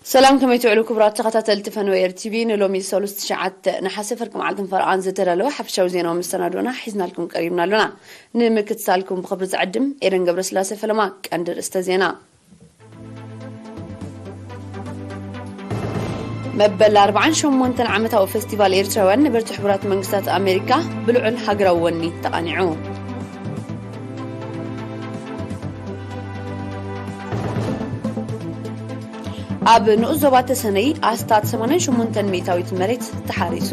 ሰላም፣ ከመይ ትውዕሉ ክቡራት ተኸታተልቲ ፈነወ ኤር ቲቪ? ንሎሚ ሰሉስ ትሽዓተ ነሓሰ ፍርቂ መዓልትን ፈረቓን ዝተዳለወ ሓፈሻዊ ዜናዊ መሰናዶና ሒዝናልኩም ቀሪብና ኣሎና። ንምክትታልኩም ብኽብሪ ዝዕድም ኤደን ገብረስላሴ ፈለማ። ቀንዲ ርእስተ ዜና። መበል ኣርባዓን ሸሞንተን ዓመታዊ ፈስቲቫል ኤርትራውያን ነበርቲ ሕቡራት መንግስታት ኣሜሪካ ብልዑል ሃገራዊ ወኒ ተቓኒዑ። ኣብ ንኡስ ዞባ ተሰነይ ኣስታት ሰማንያን ሸሞንተን ሚእታዊት መሬት ተሓሪሱ።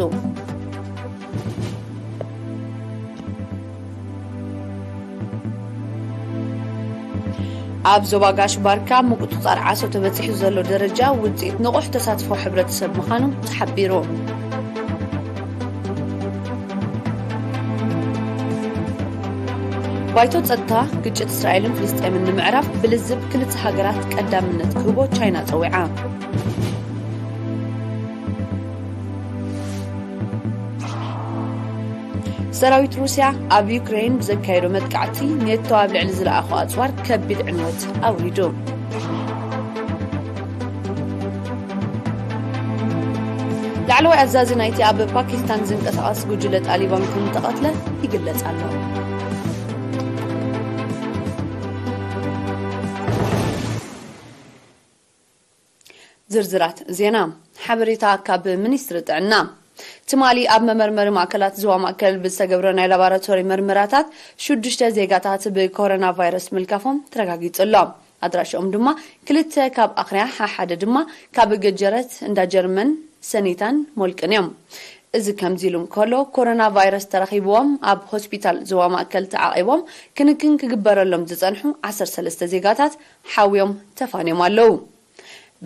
ኣብ ዞባ ጋሽ ባርካ ምቁጽጻር ዓሶ ተበጺሑ ዘሎ ደረጃ ውጽኢት ንቑሕ ተሳትፎ ሕብረተሰብ ምዃኑ ተሓቢሩ። ባይቶ ጸጥታ፣ ግጭት እስራኤልን ፍልስጤምን ንምዕራፍ ብልዝብ ክልተ ሃገራት ቀዳምነት ክህቦ ቻይና ጸዊዓ። ሰራዊት ሩስያ ኣብ ዩክሬን ብዘካየዶ መጥቃዕቲ፣ ኔቶ ኣብ ልዕሊ ዝለኣኾ ኣጽዋር ከቢድ ዕንወት ኣውሪዱ። ላዕለዋይ ኣዛዚ ናይቲ ኣብ ፓኪስታን ዝንቀሳቐስ ጉጅለ ጣሊባን ከም ዝተቐትለ ይግለጽ ኣሎ። ዝርዝራት ዜና። ሓበሬታ ካብ ሚኒስትሪ ጥዕና። ትማሊ ኣብ መመርመሪ ማእከላት ዞባ ማእከል ብዝተገብረ ናይ ላቦራቶሪ መርመራታት ሽዱሽተ ዜጋታት ብኮሮና ቫይረስ ምልካፎም ተረጋጊጹ ኣሎ። ኣድራሽኦም ድማ ክልተ ካብ ኣኽርያ፣ ሓሓደ ድማ ካብ ገጀረት እንዳ ጀርመን፣ ሰኒታን ሞልቅን እዮም። እዚ ከምዚ ኢሉ እንከሎ፣ ኮሮና ቫይረስ ተረኺብዎም ኣብ ሆስፒታል ዞባ ማእከል ተዓቒቦም ክንክን ክግበረሎም ዝጸንሑ ዓሰርተ ሰለስተ ዜጋታት ሓውዮም ተፋንዮም ኣለዉ።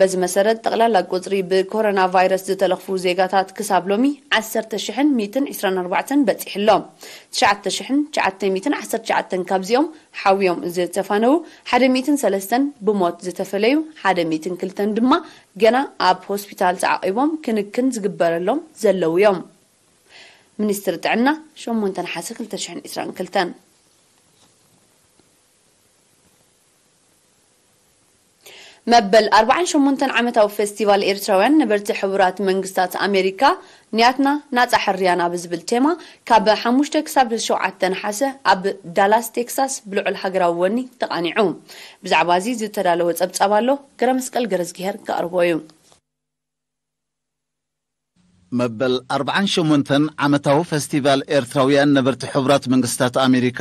በዚ መሰረት፣ ጠቕላላ ቁጽሪ ብኮሮና ቫይረስ ዝተለኽፉ ዜጋታት ክሳብ ሎሚ ዓሰርተ ሽሕን ሚእትን ዕስራን ኣርባዕተን በጺሑ ኣሎ። ትሽዓተ ሽሕን ትሽዓተ ሚእትን ዓሰርተ ትሽዓተን ካብዚኦም ሓውዮም ዝተፋነዉ፣ ሓደ ሚእትን ሰለስተን ብሞት ዝተፈለዩ፣ ሓደ ሚእትን ክልተን ድማ ገና ኣብ ሆስፒታል ተዓቒቦም ክንክን ዝግበረሎም ዘለዉ እዮም። ሚኒስትሪ ጥዕና፣ ሸሞንተ ነሓሰ ክልተ ሽሕን ዕስራን ክልተን። መበል ኣርባዓን ሸሞንተን ዓመታዊ ፌስቲቫል ኤርትራውያን ነበርቲ ሕቡራት መንግስታት ኣሜሪካ፣ ንያትና ናጻ ሕርያና ብዝብል ቴማ፣ ካብ ሓሙሽተ ክሳብ ሸውዓተ ነሓሰ ኣብ ዳላስ ቴክሳስ ብልዑል ሃገራዊ ወኒ ተቓኒዑ። ብዛዕባ እዚ ዝተዳለወ ጸብጻብ ኣሎ፣ ገረመስቀል ገረዝጊሄር ከቕርቦ እዩ። መበል ኣርባዓን ሸሞንተን ዓመታዊ ፈስቲቫል ኤርትራውያን ነበርቲ ሕቡራት መንግስታት ኣሜሪካ፣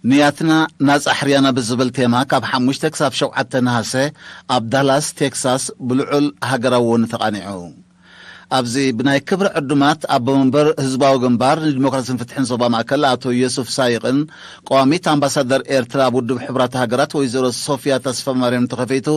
ንያትና ናጻ ሕርያና ብዝብል ቴማ፣ ካብ ሓሙሽተ ክሳብ ሸውዓተ ነሃሰ ኣብ ዳላስ ቴክሳስ ብልዑል ሃገራዊ ወኒ ተቓኒዑ። ኣብዚ ብናይ ክብሪ ዕዱማት ኣቦ መንበር ህዝባዊ ግንባር ንዲሞክራሲን ፍትሕን ዞባ ማእከል ኣቶ ዮሱፍ ሳይቕን፣ ቀዋሚት ኣምባሳደር ኤርትራ ኣብ ውድብ ሕቡራት ሃገራት ወይዘሮ ሶፍያ ተስፋማርያም ተኸፊቱ፣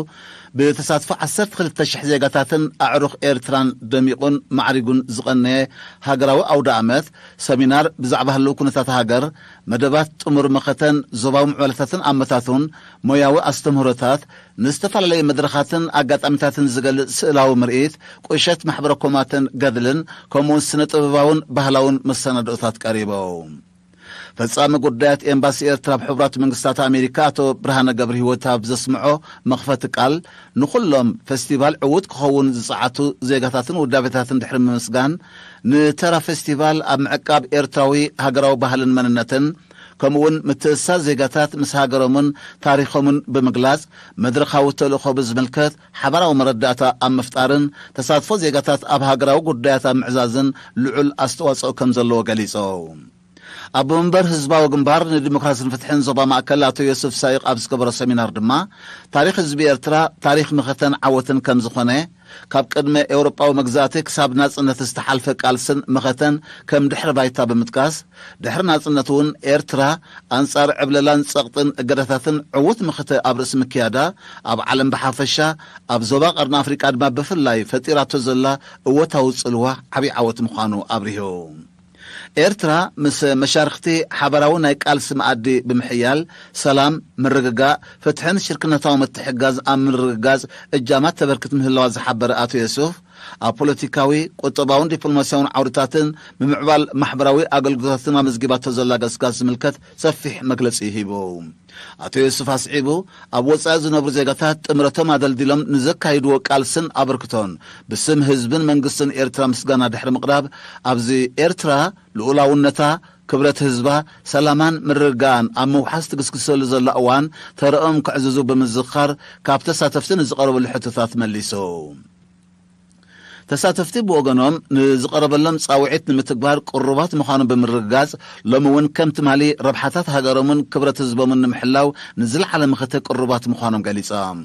ብተሳትፎ ዓሰርተ ክልተ ሽሕ ዜጋታትን ኣዕሩኽ ኤርትራን ደሚቑን ማዕሪጉን ዝቐነየ ሃገራዊ ኣውደ ኣመት፣ ሰሚናር ብዛዕባ ህልው ኩነታት ሃገር፣ መደባት ጥሙር መኸተን ዞባዊ ምዕባለታትን ኣመታቱን፣ ሞያዊ ኣስተምህሮታት፣ ንዝተፈላለየ መድረኻትን ኣጋጣሚታትን ዝገልጽ ስእላዊ ምርኢት፣ ቁሸት ማሕበረ ኮማትን ገድልን፣ ከምኡውን ስነ ጥበባውን ባህላውን መሰናድኦታት ቀሪቦም። ፈጻሚ ጉዳያት ኤምባሲ ኤርትራ ኣብ ሕቡራት መንግስታት ኣሜሪካ ኣቶ ብርሃነ ገብረ ህይወት ኣብ ዘስምዖ መኽፈቲ ቃል፣ ንኹሎም ፈስቲቫል ዕዉት ክኸውን ዝጸዓቱ ዜጋታትን ውዳቤታትን ድሕሪ ምምስጋን፣ ንተራ ፈስቲቫል ኣብ ምዕቃብ ኤርትራዊ ሃገራዊ ባህልን መንነትን፣ ከምኡውን ምትእስሳር ዜጋታት ምስ ሃገሮምን ታሪኾምን ብምግላጽ፣ መድረኻዊ ተልእኾ ብዝምልከት ሓባራዊ መረዳእታ ኣብ ምፍጣርን ተሳትፎ ዜጋታት ኣብ ሃገራዊ ጉዳያት ኣብ ምዕዛዝን ልዑል ኣስተዋጽኦ ከም ዘለዎ ገሊጾም። ኣቦ መንበር ህዝባዊ ግንባር ንዲሞክራሲን ፍትሕን ዞባ ማእከል ኣቶ ዮሱፍ ሳይቕ ኣብ ዝገበሮ ሰሚናር ድማ፣ ታሪኽ ህዝቢ ኤርትራ ታሪኽ መኸተን ዓወትን ከም ዝኾነ፣ ካብ ቅድመ ኤውሮጳዊ መግዛእቲ ክሳብ ናጽነት ዝተሓልፈ ቃልስን መኸተን ከም ድሕረ ባይታ ብምጥቃስ፣ ድሕሪ ናጽነት እውን ኤርትራ ኣንጻር ዕብለላን ጸቕጥን እገዳታትን ዕዉት መኸተ ኣብ ርእሲ ምክያዳ፣ ኣብ ዓለም ብሓፈሻ፣ ኣብ ዞባ ቀርኒ ኣፍሪቃ ድማ ብፍላይ ፈጢራቶ ዘላ እወታዊ ጽልዋ ዓብዪ ዓወት ምዃኑ ኣብሪሁ። ኤርትራ ምስ መሻርኽቲ ሓባራዊ ናይ ቃልሲ መኣዲ ብምሕያል፣ ሰላም፣ ምርግጋእ፣ ፍትሕን ሽርክነታዊ ምትሕግጋዝ ኣብ ምርግጋጽ እጃማት ተበርክት ምህላዋ ዝሓበረ ኣቶ የሱፍ፣ ኣብ ፖለቲካዊ፣ ቁጠባውን ዲፕሎማሲያውን ዓውድታትን ምምዕባል ማሕበራዊ ኣገልግሎታትን ኣመዝጊባቶ ዘላ ገስጋስ ዝምልከት ሰፊሕ መግለጺ ሂቡ። ኣቶ ዮሱፍ ኣስዒቡ፣ ኣብ ወጻኢ ዝነብሩ ዜጋታት ጥምረቶም ኣደልዲሎም ንዘካይድዎ ቃልስን ኣበርክቶን ብስም ህዝብን መንግስትን ኤርትራ ምስጋና ድሕሪ ምቕራብ፣ ኣብዚ ኤርትራ ልኡላውነታ፣ ክብረት ህዝባ፣ ሰላማን ምርግጋእን ኣብ ምውሓስ ትግስግሰሉ ዘላ እዋን ተረኦም ከዕዝዙ ብምዝኽኻር፣ ካብ ተሳተፍቲ ንዝቐረበሉ ሕቶታት መሊሱ። ተሳተፍቲ ብወገኖም ንዝቐረበሎም ጻውዒት ንምትግባር ቅሩባት ምዃኖም ብምርግጋጽ፣ ሎሚ እውን ከም ትማሊ ረብሓታት ሃገሮምን ክብረት ህዝቦምን ንምሕላው ንዝለዓለ ምኽተ ቅሩባት ምዃኖም ገሊጾም።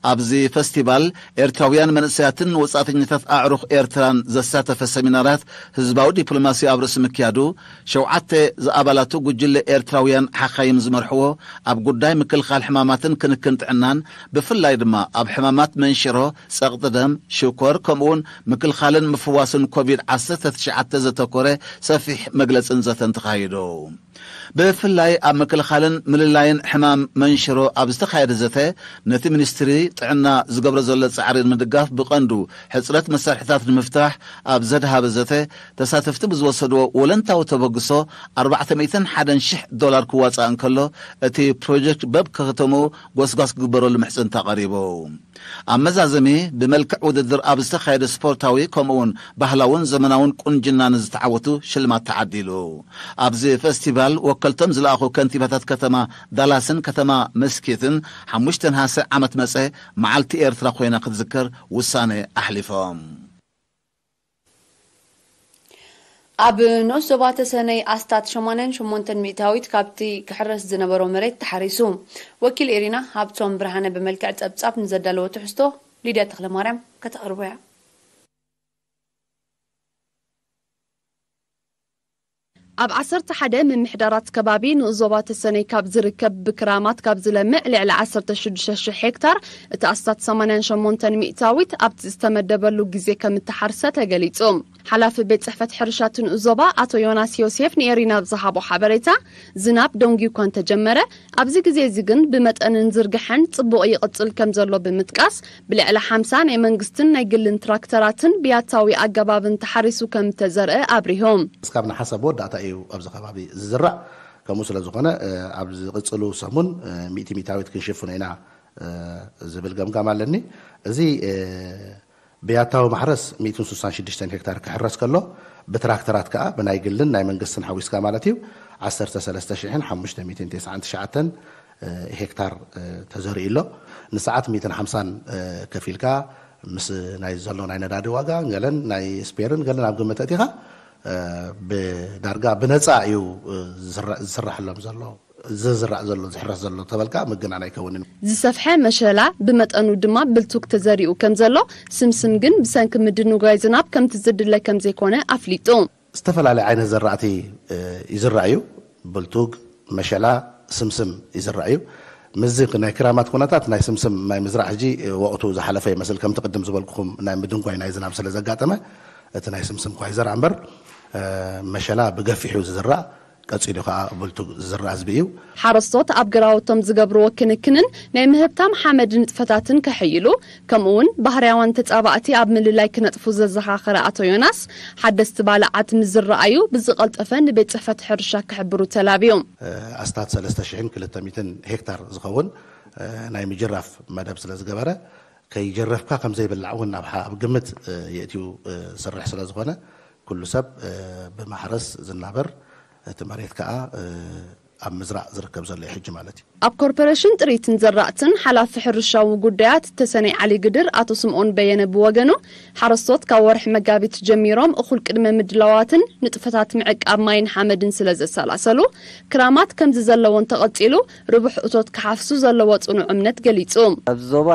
ኣብዚ ፈስቲቫል ኤርትራውያን መንእሰያትን ወጻእተኛታት ኣዕሩኽ ኤርትራን ዘሳተፈ ሰሚናራት ህዝባዊ ዲፕሎማሲ ኣብ ርእሲ ምክያዱ፣ ሸውዓተ ዝኣባላቱ ጉጅለ ኤርትራውያን ሓኻይም ዝመርሕዎ፣ ኣብ ጉዳይ ምክልኻል ሕማማትን ክንክን ጥዕናን፣ ብፍላይ ድማ ኣብ ሕማማት መንሽሮ፣ ጸቕጢ ደም፣ ሽኮር፣ ከምኡውን ምክልኻልን ምፍዋስን ኮቪድ ዓሰርተ ትሽዓተ ዘተኮረ ሰፊሕ መግለጽን ዘተን ተኻይዱ። ብፍላይ ኣብ ምክልኻልን ምልላይን ሕማም መንሽሮ ኣብ ዝተኻየደ ዘተ፣ ነቲ ሚኒስትሪ ጥዕና ዝገብሮ ዘሎ ጻዕሪ ንምድጋፍ ብቐንዱ ሕጽረት መሳርሒታት ንምፍታሕ ኣብ ዘድሃበ ዘተ፣ ተሳተፍቲ ብዝወሰድዎ ወለንታዊ ተበግሶ ኣርባዕተ ሚእትን ሓደን ሽሕ ዶላር ክዋጻእ እንከሎ፣ እቲ ፕሮጀክት በብ ከተምኡ ጎስጓስ ክግበረሉ ምሕጽንታ ቀሪቡ። ኣብ መዛዘሚ፣ ብመልክዕ ውድድር ኣብ ዝተኻየደ ስፖርታዊ ከምኡውን ባህላውን ዘመናውን ቁንጅና ንዝተዓወቱ ሽልማት ተዓዲሉ። ኣብዚ ፈስቲቫል ወከልቶም ዝለኣኹ ከንቲባታት ከተማ ዳላስን ከተማ መስኬትን ሓሙሽተ ነሓሰ ዓመት መጸ መዓልቲ ኤርትራ ኮይና ክትዝከር ውሳነ ኣሕሊፎም። ኣብ ንኡስ ዞባ ተሰነይ ኣስታት ሸማንያን ሸሞንተን ሚእታዊት ካብቲ ክሕረስ ዝነበሮ መሬት ተሓሪሱ። ወኪል ኤሪና ሃብቶም ብርሃነ ብመልክዕ ጸብጻብ ንዘዳለዎ ትሕዝቶ ሊድያ ተኽለማርያም ከተቕርቦ እያ። ኣብ ዓሰርተ ሓደ ምምሕዳራት ከባቢ ንኡስ ዞባ ተሰነይ ካብ ዝርከብ ብክራማት ካብ ዝለምዕ ልዕሊ ዓሰርተ ሽዱሽተ ሽሕ ሄክታር እቲ ኣስታት ሰማንያን ሸሞንተን ሚእታዊት ኣብቲ ዝተመደበሉ ግዜ ከም እተሓርሰ ተገሊጹ። ሓላፊ ቤት ጽሕፈት ሕርሻ እቲ ንኡስ ዞባ ኣቶ ዮናስ ዮሴፍ ንኤሪና ኣብ ዝሃቦ ሓበሬታ፣ ዝናብ ደንጉዩ እኳ እንተጀመረ፣ ኣብዚ ግዜ እዚ ግን ብመጠንን ዝርግሐን ጽቡቕ ይቕጽል ከም ዘሎ ብምጥቃስ፣ ብልዕሊ ሓምሳ ናይ መንግስትን ናይ ግልን ትራክተራትን ብያታዊ ኣገባብን ተሓሪሱ ከም እተዘርአ ኣብሪሆም። እስካብ ነሓሰ መወዳእታ እዩ ኣብዚ ከባቢ ዝዝራእ። ከምኡ ስለ ዝኾነ፣ እ፣ ኣብ ዝቕጽሉ ሰሙን፣ እ፣ ሚእቲ ሚእታዊት ክንሽፍኖ ኢና፣ እ፣ ዝብል ገምጋም ኣለኒ። እዚ፣ እ፣ ብያታዊ ማሕረስ ሚእትን ስሳን ሽዱሽተን ሄክታር ክሕረስ ከሎ፣ ብትራክተራት ከኣ ብናይ ግልን ናይ መንግስትን ሓዊስካ ማለት እዩ፣ ዓሰርተ ሰለስተ ሽሕን ሓሙሽተ ሚእትን ተስዓን ትሽዓተን ሄክታር ተዘሪኡ ኣሎ። ንሰዓት ሚእትን ሓምሳን ከፊልካ ምስ ናይ ዘሎ ናይ ነዳዲ ዋጋ ገለን ናይ ስፔርን ገለን ኣብ ግምት ኣእቲኻ፣ ብዳርጋ ብነፃ እዩ ዝስራሕሎም ዘሎ፣ ዝዝራእ ዘሎ፣ ዝሕረስ ዘሎ ተበልካ ምግናን ኣይከውንን። ዝሰፍሐ መሸላ ብመጠኑ ድማ ብልቱግ ተዘሪኡ ከም ዘሎ፣ ስምስም ግን ብሰንኪ ምድንጓይ ዝናብ ከምቲ ዝድለ ከም ዘይኮነ ኣፍሊጡ። ዝተፈላለዩ ዓይነት ዘራእቲ ይዝራእ እዩ። ብልቱግ፣ መሸላ፣ ስምስም ይዝራእ እዩ። ምስዚ ናይ ክራማት ኩነታት ናይ ስምስም ናይ ምዝራእ ሕጂ ወቕቱ ዝሓለፈ ይመስል። ከምቲ ቅድም ዝበልኩኹም ናይ ምድንጓይ ናይ ዝናብ ስለ ዘጋጠመ እቲ ናይ ስምስም እኳ ይዘርኣ እምበር መሸላ ብገፊሑ ዝዝራእ ቀጺሉ ከኣ ብልቱግ ዝዝራእ ዝብኢ እዩ። ሓረስቶት ኣብ ግራውቶም ዝገብርዎ ክንክንን ናይ ምህብታም ሓመድ ንጥፈታትን ከሐይሉ፣ ከምኡውን ባህርያውያን ተጻባእቲ ኣብ ምልላይ ክነጥፉ ዘዘኻኸረ ኣቶ ዮናስ፣ ሓደስቲ ባልዓት ምስ ዝረኣዩ ብዝቐልጠፈ ንቤት ጽሕፈት ሕርሻ ክሕብሩ ተላብዮም። ኣስታት ሰለስተ ሽሕን ክልተ ሚእትን ሄክታር ዝኸውን ናይ ምጅራፍ መደብ ስለ ዝገበረ፣ ከይጀረፍካ ከም ዘይብላዕ እውን ኣብ ሓ- ኣብ ግምት የእትዩ ዝስርሕ ስለ ዝኾነ፣ ኩሉ ሰብ ብማሕረስ ዝናበር፣ እቲ መሬት ከኣ ኣብ ምዝራእ ዝርከብ ዘሎ እዩ ሕጂ ማለት እዩ። ኣብ ኮርፖሬሽን ጥሪትን ዘራእትን ሓላፊ ሕርሻዊ ጉዳያት ተሰነይ ዓሊ ግድር ኣቶ ስምኦን በየነ ብወገኑ፣ ሓረስቶት ካብ ወርሒ መጋቢት ጀሚሮም እኹል ቅድመ ምድላዋትን ንጥፈታት ምዕቃብ ማይን ሓመድን ስለ ዘሰላሰሉ፣ ክራማት ከምዚ ዘለዎ እንተቐጺሉ ርቡሕ እቶት ክሓፍሱ ዘለዎ ጽኑዕ እምነት ገሊጹ። ኣብዚ ዞባ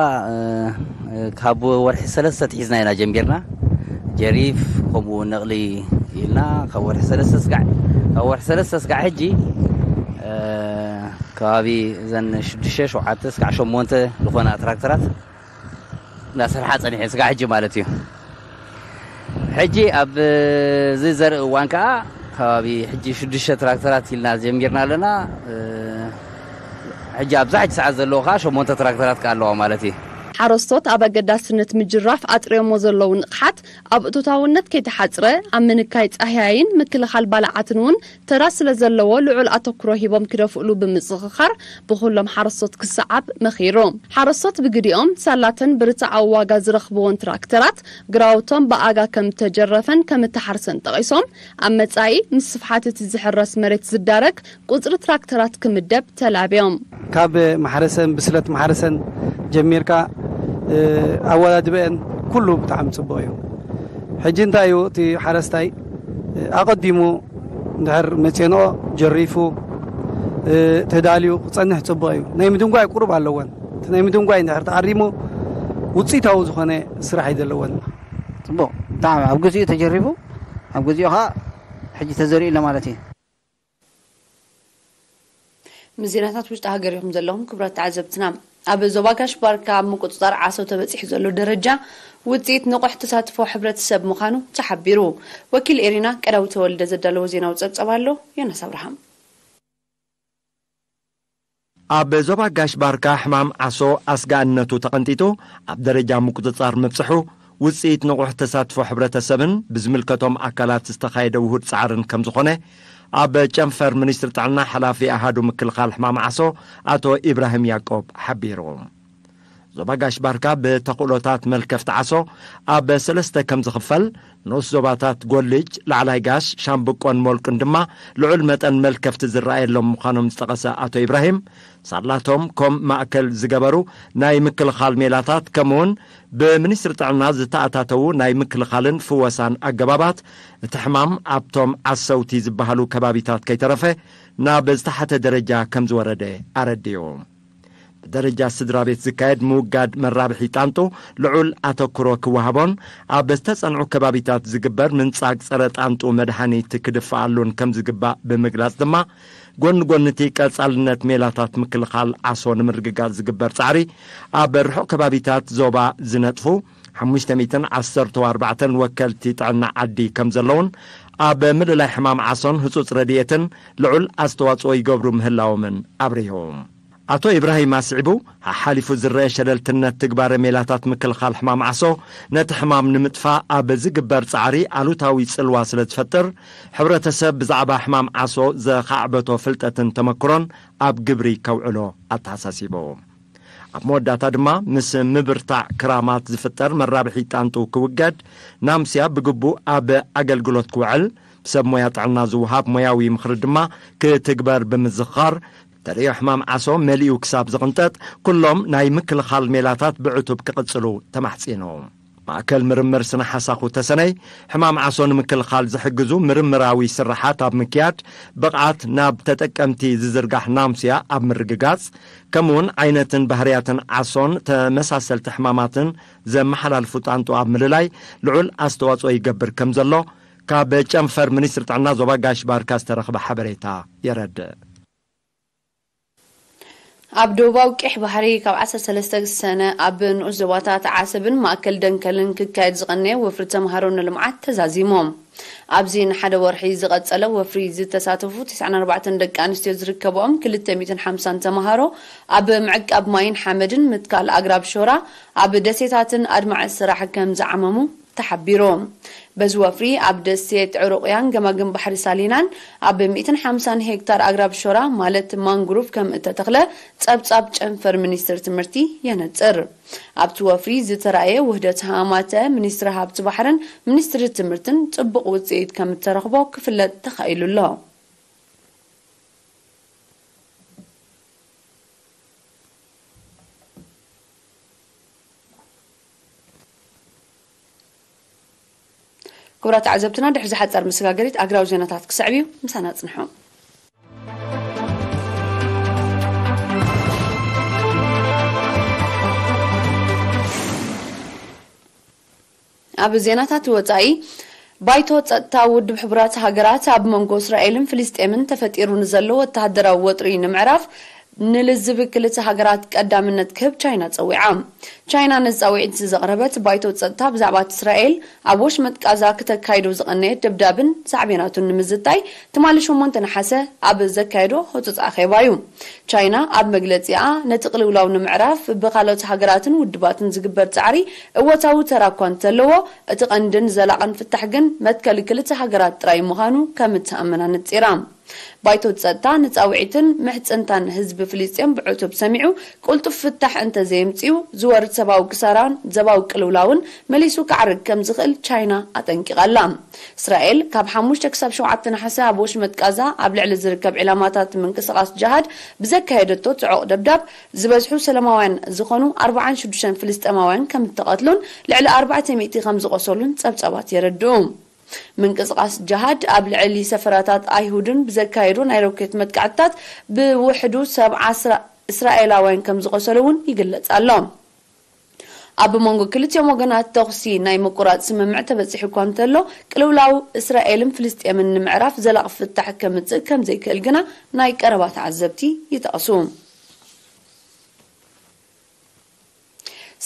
ካብ ወርሒ ሰለስተ ኣትሒዝና ኢና ጀሚርና፣ ጀሪፍ ከምኡ እውን ነቕሊ ኢልና ካብ ወርሒ ሰለስተ ስጋዕ ካብ ወርሒ ሰለስተ ስጋዕ ሕጂ ከባቢ እዘን ሽዱሽተ ሸውዓተ ስጋዕ ሸሞንተ ዝኾና ትራክተራት እናሰርሓ ጸኒሐን ስጋዕ ሕጂ ማለት እዩ። ሕጂ ኣብዚ ዘርኢ እዋን ከዓ ከባቢ ሕጂ ሽዱሽተ ትራክተራት ኢልና ጀሚርና ኣለና። ሕጂ ኣብዛ ሕጂ ሰዓት ዘለዎ ከዓ ሸሞንተ ትራክተራት ከዓ ኣለዋ ማለት እዩ። ሓረስቶት ኣብ ኣገዳስነት ምጅራፍ ኣጥርዮሞ ዘለዉ ንቕሓት ኣብ እቶታውነት ከይተሓጽረ ኣብ ምንካይ ጻህያይን ምክልኻል ባልዓትን እውን ተራ ስለ ዘለዎ ልዑል ኣተኩሮ ሂቦም ክደፍእሉ ብምዝኽኻር ብኹሎም ሓረስቶት ክሰዓብ መኺሩ። ሓረስቶት ብግዲኦም ሳላተን ብርትዓዊ ዋጋ ዝረኽብዎን ትራክተራት ግራውቶም ብኣጋ ከም እተጀረፈን ከም እተሓርሰን ጠቒሶም ኣብ መጻኢ ምስ ስፍሓት እቲ ዝሕረስ መሬት ዝዳረግ ቁጽሪ ትራክተራት ክምደብ ተላብዮም። ካብ ማሕረሰን ብስለት ማሕረሰን ጀሚርካ ኣወዳድበአን ኩሉ ብጣዕሚ ጽቡቕ እዩ። ሕጂ እንታይ እዩ እቲ ሓረስታይ ኣቐዲሙ እንድሕር መፅንኦ ጀሪፉ ተዳልዩ ክፀንሕ ፅቡቕ እዩ። ናይ ምድንጓይ ቁሩብ ኣለወን። እቲ ናይ ምድንጓይ እንድሕር ተኣሪሙ ውፅኢታዊ ዝኾነ ስራሕ እዩ ዘለወን። ፅቡቕ፣ ብጣዕሚ ኣብ ግዚኡ ተጀሪፉ ኣብ ግዚኡ ከዓ ሕጂ ተዘሪኡ ኣሎ ማለት እዩ። ምስ ዜናታት ውሽጢ ሃገር ኢኹም ዘለኹም ክቡራት ተዓዘብትና። ኣብ ዞባ ጋሽ ባርካ ኣብ ምቁፅፃር ዓሶ ተበፂሑ ዘሎ ደረጃ ውፅኢት ንቑሕ ተሳትፎ ሕብረተሰብ ምዃኑ ተሓቢሩ። ወኪል ኤሪና ቀዳው ተወልደ ዘዳለዎ ዜናዊ ፀብፀብ ኣሎ። ዮናስ ኣብርሃም። ኣብ ዞባ ጋሽ ባርካ ሕማም ዓሶ ኣስጋእነቱ ተቐንጢጡ ኣብ ደረጃ ምቁፅፃር ምብፅሑ ውፅኢት ንቑሕ ተሳትፎ ሕብረተሰብን ብዝምልከቶም ኣካላት ዝተኻየደ ውሁድ ፃዕርን ከም ዝኾነ ኣብ ጨንፈር ሚኒስትሪ ጥዕና ሓላፊ ኣሃዱ ምክልኻል ሕማም ዓሶ ኣቶ ኢብራሂም ያቆብ ሓቢሩ። ዞባ ጋሽ ባርካ ብተኽእሎታት መልከፍቲ ዓሶ ኣብ ሰለስተ ከም ዝኽፈል፣ ንኡስ ዞባታት ጎልጅ፣ ላዕላይ ጋሽ፣ ሻምብቆን ሞልቅን ድማ ልዑል መጠን መልከፍቲ ዝረኣየሎም ምዃኖም ዝጠቐሰ ኣቶ ኢብራሂም፣ ሳላቶም ኮም ማእከል ዝገበሩ ናይ ምክልኻል ሜላታት ከምኡውን ብሚኒስትሪ ጥዕና ዝተኣታተዉ ናይ ምክልኻልን ፍወሳን ኣገባባት እቲ ሕማም ኣብቶም ዓሰውቲ ዝበሃሉ ከባቢታት ከይተረፈ ናብ ዝተሓተ ደረጃ ከም ዝወረደ ኣረዲኡ። ብደረጃ ስድራ ቤት ዝካየድ ምውጋድ መራብሒ ጣንጡ ልዑል ኣተኩሮ ክወሃቦን ኣብ ዝተጸንዑ ከባቢታት ዝግበር ምንጻግ ጸረ ጣንጡ መድሃኒት ክድፍኣሉን ከም ዝግባእ ብምግላጽ ድማ፣ ጎኒ ጎኒ እቲ ቀጻልነት ሜላታት ምክልኻል ዓሶ ንምርግጋጽ ዝግበር ጻዕሪ ኣብ ርሑቕ ከባቢታት ዞባ ዝነጥፉ ሓሙሽተ ሚእትን ዓሰርተ ኣርባዕተን ወከልቲ ጥዕና ዓዲ ከም ዘለውን ኣብ ምልላይ ሕማም ዓሶን ህጹጽ ረድኤትን ልዑል ኣስተዋጽኦ ይገብሩ ምህላዎምን ኣብሪሁ። ኣቶ ኢብራሂም ኣስዒቡ፣ ሓሓሊፉ ዝረአ ሸለልትነት ትግባረ ሜላታት ምክልኻል ሕማም ዓሶ ነቲ ሕማም ንምጥፋእ ኣብ ዝግበር ጻዕሪ ኣሉታዊ ጽልዋ ስለ ዝፈጥር፣ ሕብረተሰብ ብዛዕባ ሕማም ዓሶ ዘኻዕበቶ ፍልጠትን ተመክሮን ኣብ ግብሪ ከውዕሎ ኣተሓሳሲቡ። ኣብ መወዳእታ ድማ ምስ ምብርታዕ ክራማት ዝፍጠር መራብሒ ጣንጡ ክውገድ፣ ናምስያ ብግቡእ ኣብ ኣገልግሎት ክውዕል፣ ብሰብ ሞያ ጥዕና ዝወሃብ ሞያዊ ምኽሪ ድማ ክትግበር ብምዝኽኻር፣ ተርእዮ ሕማም ዓሶ መሊኡ ክሳብ ዝቕንጠጥ፣ ኩሎም ናይ ምክልኻል ሜላታት ብዕቱብ ክቕጽሉ ተማሕጺኑ። ማእከል ምርምር ስነ ሓሳኹ ተሰነይ፣ ሕማም ዓሶ ንምክልኻል ዝሕግዙ ምርምራዊ ስራሓት ኣብ ምክያድ፣ ብቕዓት ናብ ተጠቀምቲ ዝዝርጋሕ ናምስያ ኣብ ምርግጋጽ፣ ከምኡውን ዓይነትን ባህርያትን ዓሶን ተመሳሰልቲ ሕማማትን ዘመሓላልፉ ጣንጡ ኣብ ምልላይ ልዑል ኣስተዋጽኦ ይገብር ከም ዘሎ ካብ ጨንፈር ሚኒስትሪ ጥዕና ዞባ ጋሽ ባርካ ዝተረኽበ ሓበሬታ የረድእ። ኣብ ደቡባዊ ቀይሕ ባሕሪ ካብ ዓሰርተ ሰለስተ ሰነ ኣብ ንኡስ ዞባታት ዓሰብን ማእከል ደንከልን ክካየድ ዝቐነየ ወፍሪ ተምሃሮ ንልምዓት ተዛዚሞም። ኣብዚ ንሓደ ወርሒ ዝቐጸለ ወፍሪ ዝተሳተፉ ተስዓን ኣርባዕተን ደቂ ኣንስትዮ ዝርከብኦም ክልተ ሚእትን ሓምሳን ተምሃሮ ኣብ ምዕቃብ ማይን ሓመድን ምትካል ኣግራብ ሾራ ኣብ ደሴታትን ኣድማዒ ስራሕ ከም ዝዓመሙ ተሓቢሩ። በዚ ወፍሪ ኣብ ደሴት ዕሩቕያን ገማግም ባሕሪ ሳሊናን ኣብ ሚእትን ሓምሳን ሄክታር ኣግራብ ሾራ ማለት ማንግሩቭ ከም እተተኽለ ጸብጻብ ጨንፈር ሚኒስትሪ ትምህርቲ የነጽር። ኣብቲ ወፍሪ ዝተራእየ ውህደት ሃማተ ሚኒስትሪ ሃብቲ ባሕርን ሚኒስትሪ ትምህርትን ጽቡቕ ውጽኢት ከም እተረኽቦ ክፍለጥ ተኻኢሉ ኣሎ። ክቡራት ተዓዘብትና፣ ድሕሪ ዝሓጸር መሰጋገሪት ኣግራብ ዜናታት ክስዕብ እዩ። ምሳና ጽንሑ። ኣብ ዜናታት ወጻኢ፣ ባይቶ ጸጥታ ውድብ ሕቡራት ሃገራት ኣብ መንጎ እስራኤልን ፍልስጤምን ተፈጢሩ ንዘሎ ወተሃደራዊ ወጥሪ ንምዕራፍ ንልዝብ ክልተ ሃገራት ቀዳምነት ክህብ ቻይና ጸዊዓ። ቻይና ነዚ ጻውዒት ዘቕረበት፣ ባይቶ ጸጥታ ብዛዕባ እቲ እስራኤል ኣብ ወሽመጥ ቃዛ ክተካይዶ ዝቐነየት ደብዳብን ሳዕቤናቱን ንምዝታይ፣ ትማሊ ሸሞንተ ነሓሰ ኣብ ዘካየዶ ህጹጽ ኣኼባ እዩ። ቻይና ኣብ መግለጺኣ፣ ነቲ ቅልውላው ንምዕራፍ ብኻልኦት ሃገራትን ውድባትን ዝግበር ጻዕሪ እወታዊ ተራ እኳ እንተለዎ፣ እቲ ቀንድን ዘላቕን ፍታሕ ግን መትከል ክልተ ሃገራት ጥራይ ምዃኑ ከም እትኣምን ኣነጺራ። ባይቶ ጸጥታ ንጻውዒትን ምሕጽንታን ህዝቢ ፍልስጤም ብዕቱብ ሰሚዑ፣ ቅልጡፍ ፍታሕ እንተዘየምጺኡ፣ ዝወርድ ሰብኣዊ ክሳራን ዘባዊ ቅልውላውን መሊሱ ክዓርግ ከም ዝኽእል ቻይና ኣጠንቂቓ ኣላ። እስራኤል ካብ ሓሙሽተ ክሳብ ሸውዓተ ነሓሰ ኣብ ወሽመጥ ቃዛ ኣብ ልዕሊ ዝርከብ ዒላማታት ምንቅስቓስ ጅሃድ ብዘካየደቶ ጽዑቕ ደብዳብ፣ ዝበዝሑ ሰላማውያን ዝኾኑ ኣርባዓን ሽዱሽተን ፍልስጤማውያን ከም እተቐትሉን ልዕሊ ኣርባዕተ ሚእቲ ከም ዝቖሰሉን ጸብጻባት የረድኡ። ምንቅስቓስ ጅሃድ ኣብ ልዕሊ ሰፈራታት ኣይሁድን ብዘካየዶ ናይ ሮኬት መጥቃዕትታት ብውሕዱ ሰብዓ እስራ-፣ እስራኤላውያን ከም ዝቖሰሉ እውን ይግለጽ ኣሎ። ኣብ መንጎ ክልቲኦም ወገናት ተኹሲ ናይ ምቁራጽ ስምምዕ ተበጺሑ እኳ እንተሎ፣ ቅልውላው እስራኤልን ፍልስጤምን ንምዕራፍ ዘላቒ ፍታሕ ከምጽእ ከም ዘይክእል ግና ናይ ቀረባ ተዓዘብቲ ይጠቕሱ።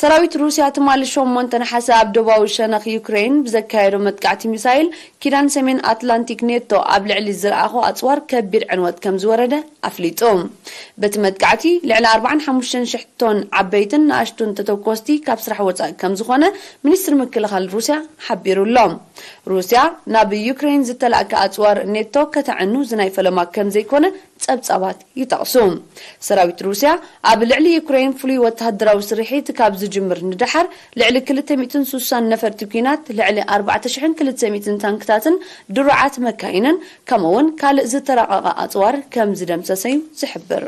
ሰራዊት ሩስያ ትማሊ ሸሞንተ ነሓሰ ኣብ ደቡባዊ ሸነኽ ዩክሬን ብዘካየዶ መጥቃዕቲ ሚሳይል፣ ኪዳን ሰሜን ኣትላንቲክ ኔቶ ኣብ ልዕሊ ዝረኣኾ ኣጽዋር ከቢድ ዕንወት ከም ዝወረደ ኣፍሊጡ። በቲ መጥቃዕቲ፣ ልዕሊ ኣርባዓን ሓሙሽተን ሽሕ ቶን ዓበይትን ንኣሽቱን ተተኮስቲ ካብ ስራሕ ወጻኢ ከም ዝኾነ ሚኒስትሪ ምክልኻል ሩስያ ሓቢሩ ኣሎ። ሩስያ ናብ ዩክሬን ዝተላእከ ኣጽዋር ኔቶ ከተዕኑ ዝናይ ፈለማ ከም ዘይኮነ ጸብጻባት ይጠቕሱ። ሰራዊት ሩስያ ኣብ ልዕሊ ዩክሬን ፍሉይ ወተሃደራዊ ስርሒት ካብ ዝጅምር ንደሓር፣ ልዕሊ ክልተ ሚእትን ስሳን ነፈርቲ ኲናት፣ ልዕሊ ኣርባዕተ ሽሕን ክልተ ሚእትን ታንክታትን ድሩዓት መካይንን፣ ከምኡ'ውን ካልእ ዝተራቐቐ ኣጽዋር ከም ዝደምሰሰ'ዩ ዝሕብር።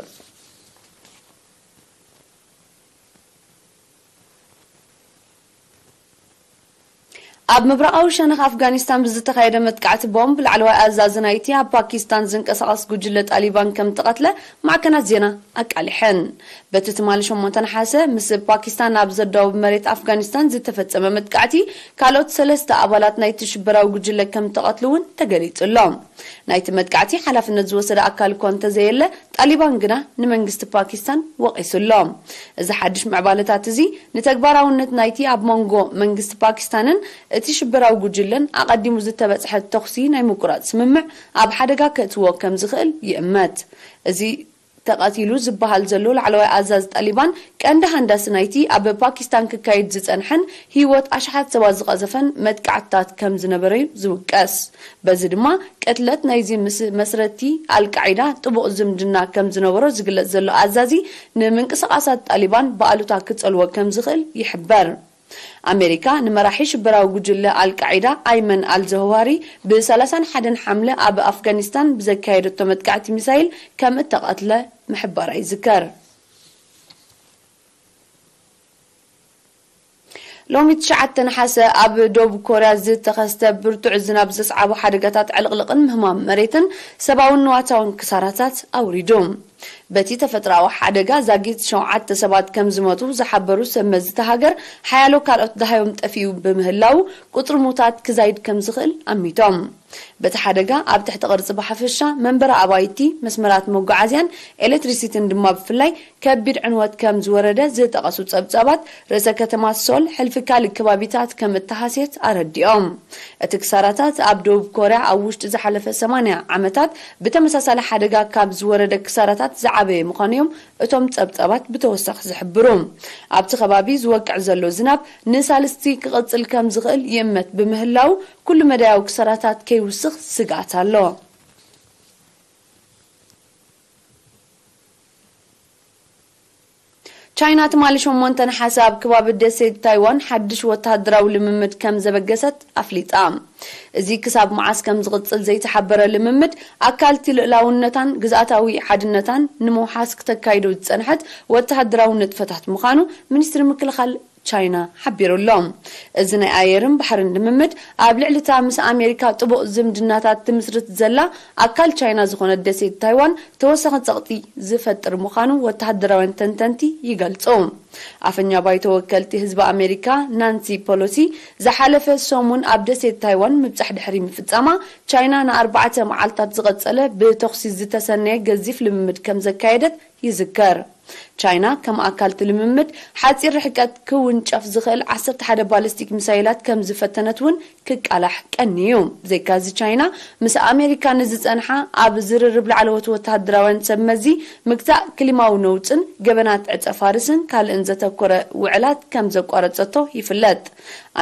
ኣብ ምብራቓዊ ሸነኽ ኣፍጋኒስታን ብዝተኻየደ መጥቃዕቲ ቦምብ፣ ላዕለዋይ ኣዛዚ ናይቲ ኣብ ፓኪስታን ዝንቀሳቐስ ጉጅለ ጣሊባን ከም ተቐትለ ማዕከናት ዜና ኣቃሊሐን። በቲ ትማሊ ሸሞንተ ነሓሰ፣ ምስ ፓኪስታን ኣብ ዘዳውብ መሬት ኣፍጋኒስታን ዝተፈጸመ መጥቃዕቲ፣ ካልኦት ሰለስተ ኣባላት ናይቲ ሽበራዊ ጉጅለ ከም ተቐትሉ እውን ተገሊጹ ኣሎ። ናይቲ መጥቃዕቲ ሓላፍነት ዝወሰደ ኣካል እኳ እንተዘየለ፣ ጣሊባን ግና ንመንግስቲ ፓኪስታን ወቒሱ ኣሎ። እዚ ሓድሽ ምዕባለታት እዚ፣ ንተግባራውነት ናይቲ ኣብ መንጎ መንግስቲ ፓኪስታንን እቲ ሽበራዊ ጉጅለን ኣቐዲሙ ዝተበጽሐ ተኹሲ ናይ ምቁራጽ ስምምዕ ኣብ ሓደጋ ከእትዎ ከም ዝኽእል ይእመት። እዚ ተቐቲሉ ዝበሃል ዘሎ ላዕለዋይ ኣዛዚ ጣሊባን፣ ቀንዲ ሃንዳሲ ናይቲ ኣብ ፓኪስታን ክካየድ ዝጸንሐን ህይወት ኣሽሓት ሰባት ዝቐዘፈን መጥቃዕትታት ከም ዝነበረ'ዩ ዝውቀስ። በዚ ድማ፣ ቅትለት ናይዚ ምስ መስረቲ ኣልቃዒዳ ጥቡቕ ዝምድና ከም ዝነበሮ ዝግለጽ ዘሎ ኣዛዚ፣ ንምንቅስቓሳት ጣሊባን ብኣሉታ ክጸልዎ ከም ዝኽእል ይሕበር። ኣሜሪካ ንመራሒ ሽበራዊ ጉጅለ ኣልቃዒዳ ኣይመን ኣልዘዋሪ ብ30ን ሓደን ሓምለ ኣብ ኣፍጋኒስታን ብዘካየደቶ መጥቃዕቲ ሚሳይል ከም እተቐትለ ምሕባራ ይዝከር። ሎሚ ትሽዓተ ነሓሰ ኣብ ደቡብ ኮርያ ዝተኸስተ ብርቱዕ ዝናብ ዘስዓቦ ሓደጋታት ዕልቕልቕን ምህማም መሬትን ሰብኣውን ንዋታውን ክሳራታት ኣውሪዱ። በቲ ተፈጥሮኣዊ ሓደጋ ዛጊት ሸውዓተ ሰባት ከም ዝሞቱ ዝሓበሩ ሰብ መዚ እታ ሃገር፣ ሓያሎ ካልኦት ደሃዮም ጠፊኡ ብምህላው፣ ቁጽሪ ሙታት ክዛይድ ከም ዝኽእል ኣሚቶም። በቲ ሓደጋ ኣብ ትሕቲ ቅርጺ ብሓፈሻ፣ መንበሪ ኣባይቲ፣ መስመራት መጓዓዝያን ኤሌክትሪሲቲን ድማ ብፍላይ ከቢድ ዕንወት ከም ዝወረደ ዝጠቐሱ ጸብጻባት፣ ርእሰ ከተማ ሶል ሕልፊ ካልእ ከባቢታት ከም እተሃስየት ኣረዲኦም። እቲ ክሳራታት ኣብ ደቡብ ኮርያ ኣብ ውሽጢ ዝሓለፈ ሰማንያ ዓመታት ብተመሳሳሊ ሓደጋ ካብ ዝወረደ ክሳራታት ዝዓበየ ምዃኑ እዮም እቶም ጸብጻባት ብተወሳኺ ዝሕብሩ። ኣብቲ ከባቢ ዝወቅዕ ዘሎ ዝናብ ንሳልስቲ ክቕጽል ከም ዝኽእል ይእመት ብምህላው፣ ኩሉ መዳያዊ ክሳራታት ከይውስኽ ስግኣት ኣሎ። ቻይና ትማሊ ሸሞንተ ነሓሰ ኣብ ከባቢ ደሴት ታይዋን ሓድሽ ወተሃደራዊ ልምምድ ከም ዘበገሰት ኣፍሊጣ። እዚ ክሳብ መዓስ ከም ዝቕጽል ዘይተሓበረ ልምምድ፣ ኣካል እቲ ልኡላውነታን ግዝኣታዊ ሓድነታን ንምውሓስ ክተካይዶ ዝጸንሐት ወተሃደራዊ ንጥፈታት ምዃኑ ሚኒስትሪ ምክልኻል ቻይና ሓቢሩ ኣሎ። እዚ ናይ ኣየርን ባሕርን ልምምድ፣ ኣብ ልዕሊ እታ ምስ ኣሜሪካ ጥቡቕ ዝምድናታት ትምስርት ዘላ ኣካል ቻይና ዝኾነት ደሴት ታይዋን፣ ተወሳኺ ጸቕጢ ዝፈጥር ምዃኑ ወተሃደራውያን ተንተንቲ ይገልጹ። ኣፈኛ ባይቶ ወከልቲ ህዝቢ ኣሜሪካ ናንሲ ፖሎሲ፣ ዝሓለፈ ሰሙን ኣብ ደሴት ታይዋን ምብጻሕ ድሕሪ ምፍጻማ፣ ቻይና ንኣርባዕተ መዓልታት ዝቐጸለ ብተኹሲ ዝተሰነየ ገዚፍ ልምምድ ከም ዘካየደት ይዝከር። ቻይና ከም ኣካል እቲ ልምምድ ሓፂር ርሕቀት ክውንጨፍ ዝኽእል ዓሰርተ ሓደ ባሊስቲክ ሚሳይላት ከም ዝፈተነት እውን ክቃላሕ ቀንዩ። ብዘይካዚ ቻይና ምስ ኣሜሪካ ንዝፀንሓ ኣብ ዝርርብ ላዕለዎት ወተሃደራውያን ሰብ መዚ ምግታእ ክሊማዊ ነውፅን ገበናት ዕፀ ፋርስን ካልእን ዘተኮረ ውዕላት ከም ዘቋረፀቶ ይፍለጥ።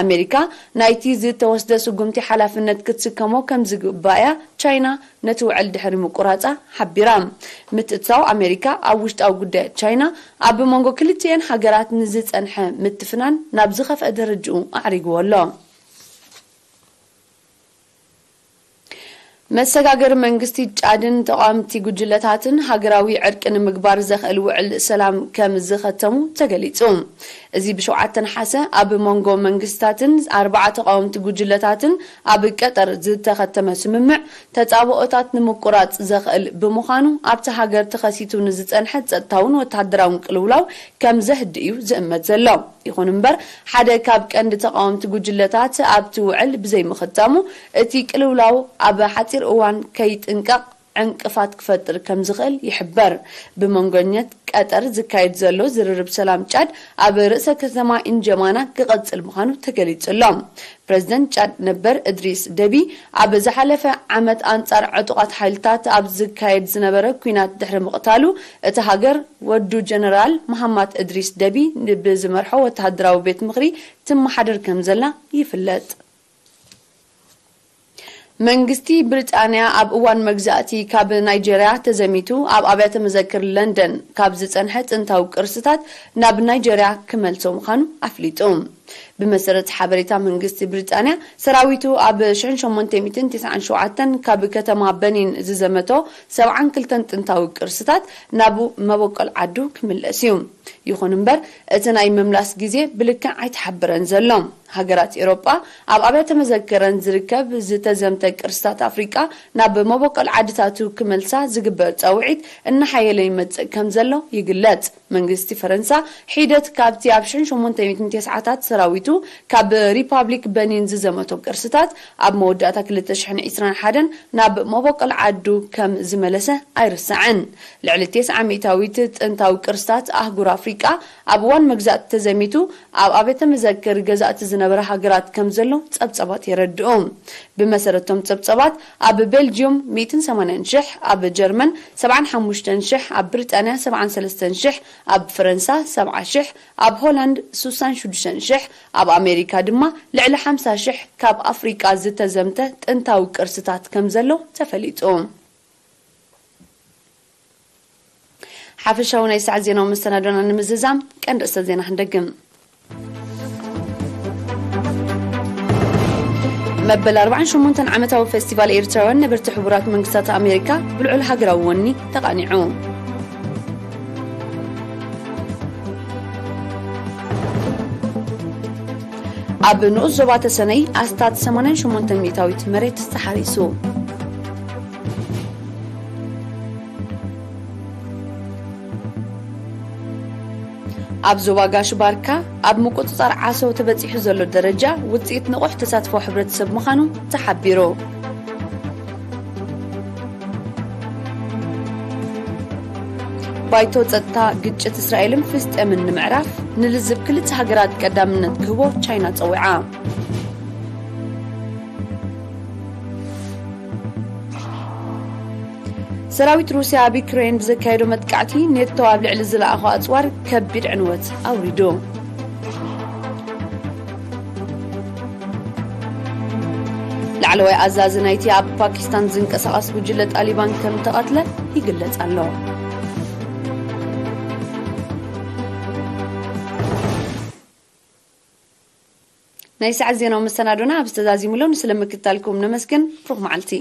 ኣሜሪካ ናይቲ ዝተወስደ ስጉምቲ ሓላፍነት ክትስከሞ ከም ዝግባእ እያ ቻይና ነቲ ውዕል ድሕሪ ምቁራፃ ሓቢራ። ምትእትታው ኣሜሪካ ኣብ ውሽጣዊ ጉዳያት ቻይና ኣብ መንጎ ክልቲኤን ሃገራት ንዝፀንሐ ምትፍናን ናብ ዝኸፍአ ደረጅኡ ኣዕሪግዎ ኣሎ። መሰጋገሪ መንግስቲ ጫድን ተቓወምቲ ጉጅለታትን ሃገራዊ ዕርቂ ንምግባር ዘኽእል ውዕል ሰላም ከም ዝኸተሙ ተገሊጹ። እዚ ብሸውዓተ ነሓሰ ኣብ መንጎ መንግስታትን ኣርባዓ ተቓወምቲ ጉጅለታትን ኣብ ቀጠር ዝተኸተመ ስምምዕ ተጻብኦታት ንምቁራጽ ዘኽእል ብምዃኑ ኣብቲ ሃገር ተኸሲቱ ንዝጸንሐ ጸጥታውን ወተሃደራውን ቅልውላው ከም ዘህድእ እዩ ዝእመት ዘሎ። ይኹን እምበር ሓደ ካብ ቀንዲ ተቓወምቲ ጉጅለታት ኣብቲ ውዕል ብዘይምኽታሙ እቲ ቅልውላው ኣብ ሓጺር እዋን ከይጥንቀቕ ዕንቅፋት ክፈጥር ከም ዝኽእል ይሕበር። ብመንጎኘት ቀጠር ዝካየድ ዘሎ ዝርርብ ሰላም ጫድ ኣብ ርእሰ ከተማ ኢንጀማና ክቐጽል ምዃኑ ተገሊጹ ኣሎ። ፕረዚደንት ጫድ ነበር እድሪስ ደቢ ኣብ ዝሓለፈ ዓመት ኣንጻር ዕጡቓት ሓይልታት ኣብ ዝካየድ ዝነበረ ኲናት ድሕሪ ምቕታሉ እቲ ሃገር ወዱ ጀነራል መሃማት እድሪስ ደቢ ብዝመርሖ ወተሃደራዊ ቤት ምኽሪ ትመሓደር ከም ዘላ ይፍለጥ። መንግስቲ ብሪጣንያ ኣብ እዋን መግዛእቲ ካብ ናይጀርያ ተዘሚቱ ኣብ ኣብያተ መዘክር ለንደን ካብ ዝጸንሐ ጥንታዊ ቅርስታት ናብ ናይጀርያ ክመልሶ ምዃኑ ኣፍሊጡ። ብመሰረት ሓበሬታ መንግስቲ ብሪጣንያ፣ ሰራዊቱ ኣብ ሽሕን ሸሞንተ ሚእትን ተስዓን ሸውዓተን ካብ ከተማ በኒን ዝዘመቶ ሰብዓን ክልተን ጥንታዊ ቅርስታት ናብ መበቆል ዓዱ ክምለስ እዩ። ይኹን እምበር፣ እቲ ናይ ምምላስ ግዜ ብልክዕ ኣይተሓበረን ዘሎ። ሃገራት ኤውሮጳ ኣብ ኣብያተ መዘክረን ዝርከብ ዝተዘምተ ቅርስታት ኣፍሪቃ ናብ መበቆል ዓድታቱ ክመልሳ ዝግበር ጻውዒት እናሓየለ ይመጽእ ከም ዘሎ ይግለጽ። መንግስቲ ፈረንሳ ሒደት ካብቲ ኣብ ሽሕን ሸሞንተ ሚእትን ተስዓታት ሰራዊቱ ካብ ሪፓብሊክ በኒን ዝዘመቶ ቅርስታት ኣብ መወዳእታ ክልተ ሽሕን ዕስራን ሓደን ናብ መበቆል ዓዱ ከም ዝመለሰ ኣይርሳዕን። ልዕሊ ተስዓ ሚእታዊት ጥንታዊ ቅርስታት ኣህጉር ኣፍሪቃ ኣብ እዋን መግዛእቲ ተዘሚቱ ኣብ ኣብያተ መዘክር ገዛእቲ ዝነበረ ሃገራት ከም ዘሎ ጸብጸባት የረድኡ። ብመሰረቶም ጸብጸባት ኣብ ቤልጅዩም ሚእትን ሰማንያን ሽሕ፣ ኣብ ጀርመን ሰብዓን ሓሙሽተን ሽሕ፣ ኣብ ብሪጣንያ ሰብዓን ሰለስተን ሽሕ፣ ኣብ ፈረንሳ ሰብዓ ሽሕ፣ ኣብ ሆላንድ ስሳን ሽዱሽተን ሽሕ፣ ኣብ ኣሜሪካ ድማ ልዕሊ ሓምሳ ሽሕ ካብ ኣፍሪቃ ዝተዘምተ ጥንታዊ ቅርስታት ከም ዘሎ ተፈሊጡ። ሓፈሻዊ ናይ ሰዓት ዜናዊ መሰናዶና ንምዝዛም ቀንዲ ርእሰ ዜና ክንደግም። መበል ኣርባዓን ሸሞንተን ዓመታዊ ፌስቲቫል ኤርትራውያን ነበርቲ ሕቡራት መንግስታት ኣሜሪካ ብልዑል ሃገራዊ ወኒ ተቓኒዑ። ኣብ ንኡስ ዞባ ተሰነይ ኣስታት ሰማንያን ሸሞንተን ሚእታዊት መሬት ተሓሪሱ። ኣብ ዞባ ጋሽ ባርካ ኣብ ምቁጽጻር ዓሶ ተበጺሑ ዘሎ ደረጃ ውጽኢት ንቑሕ ተሳትፎ ሕብረተሰብ ምዃኑ ተሓቢሩ። ባይቶ ጸጥታ ግጭት እስራኤልን ፍልስጤምን ንምዕራፍ ንልዝብ ክልተ ሃገራት ቀዳምነት ክህቦ ቻይና ጸዊዓ። ሰራዊት ሩስያ ኣብ ዩክሬን ብዘካየዶ መጥቃዕቲ ኔቶ ኣብ ልዕሊ ዝለኣኾ ኣጽዋር ከቢድ ዕንወት ኣውሪዱ። ላዕለዋይ ኣዛዚ ናይቲ ኣብ ፓኪስታን ዝንቀሳቐስ ጉጅለ ጣሊባን ከም ተቐትለ ይግለጽ ኣሎ። ናይ ሰዓት ዜናዊ መሰናዶና ኣብ ዝተዛዚሙሎ ንስለ ምክታልኩም ነመስግን። ብሩኽ መዓልቲ።